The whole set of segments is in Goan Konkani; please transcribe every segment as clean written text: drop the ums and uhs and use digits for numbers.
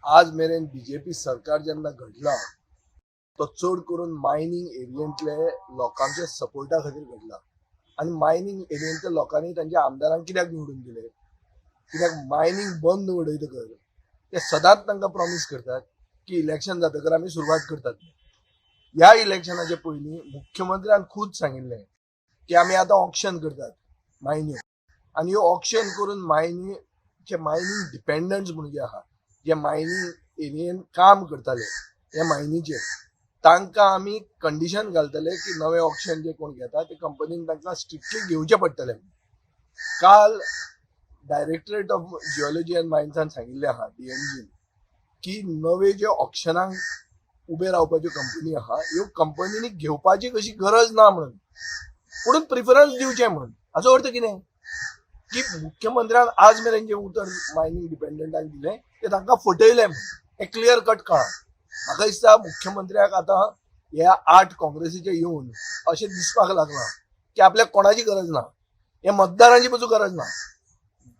आज मेरेन बीजेपी सरकार जेन्ना घडला तो चड करून मायनींग एरियेंतले लोकांच्या सपोर्टा खातीर घडला आनी मायनींग एरियेंतल्या लोकांनी तांच्या आमदारांक कित्याक निवडून दिले? कित्याक मायनींग बंद उडयतकर ते सदांच तांकां प्रॉमीस करतात की इलेक्शन जातकर आमी सुरवात करतात. ह्या इलेक्शनाच्या पयलीं मुख्यमंत्र्यान खूद सांगिल्लें की आमी आतां ऑक्शन करतात मायन्यो आनी ह्यो ऑक्शन करून मायनीचे मायनींग डिपेंडंट्स म्हणून जे आहा, जे मायनींग एरियेन काम करताले हे मायनीचेर, तांकां आमी कंडिशन घालतले की नवे ऑक्शन जे कोण घेता ते कंपनीन तांकां स्ट्रिक्टली घेवचें पडटलें. काल डायरेक्टरेट ऑफ जिओलॉजी अँड मायन्सान सांगिल्लें आहा, डीएमजीन, की नवे जे ऑक्शनाक उबे रावपाच्यो कंपनी आहा, ह्यो कंपनींनी घेवपाची कशी गरज ना म्हणून, पुणून प्रिफरन्स दिवचें म्हणून. हाचो अर्थ कितें की मुख्यमंत्र्यान आज मेरेन जें उतर मायनींग डिपेंडंटांक दिलें तें तांकां फटयलें म्हणून हें क्लियर कट कळ्ळां. म्हाका दिसता मुख्यमंत्र्याक आतां ह्या 8 काँग्रेसीचे येवन अशें दिसपाक लागलां की आपल्याक कोणाची गरज ना, हे मतदारांची पसून गरज ना,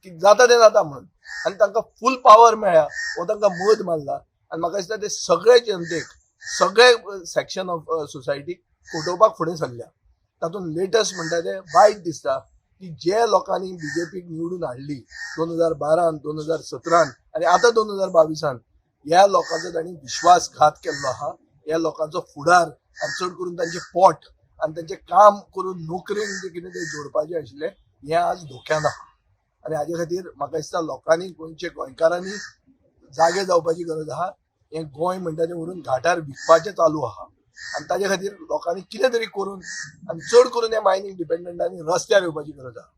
की जाता तें जाता म्हणून. आनी तांकां फूल पावर मेळ्ळ्या, हो तांकां मद मारला आनी म्हाका दिसता ते सगळे जनतेक, सगळे सेक्शन ऑफ सोसायटीक फटोवपाक फुडें सरल्या. तातूंत लेटस्ट म्हणटा ते वायट दिसता की जे लोकांनी बीजेपीक निवडून हाडली 2012न, 2017न आनी आतां 2022न, ह्या लोकांचो तांणी विश्वासघात केल्लो आहा. ह्या लोकांचो फुडार आनी चड करून तांचें पोट आनी तांचें काम करून नोकरेन जें कितें तें जोडपाचें आशिल्लें हें आज धोक्यान आहा. आनी हाजे खातीर म्हाका दिसता लोकांनी, गोंयचे गोंयकारांनी जागे जावपाची गरज आहा. हें गोंय म्हणटा तें व्हरून घाटार विकपाचें चालू आहा आनी ताजे खातीर लोकांनी कितें तरी करून आनी चड करून ह्या मायनींग डिपेंडंटांनी रस्त्यार येवपाची गरज आहा.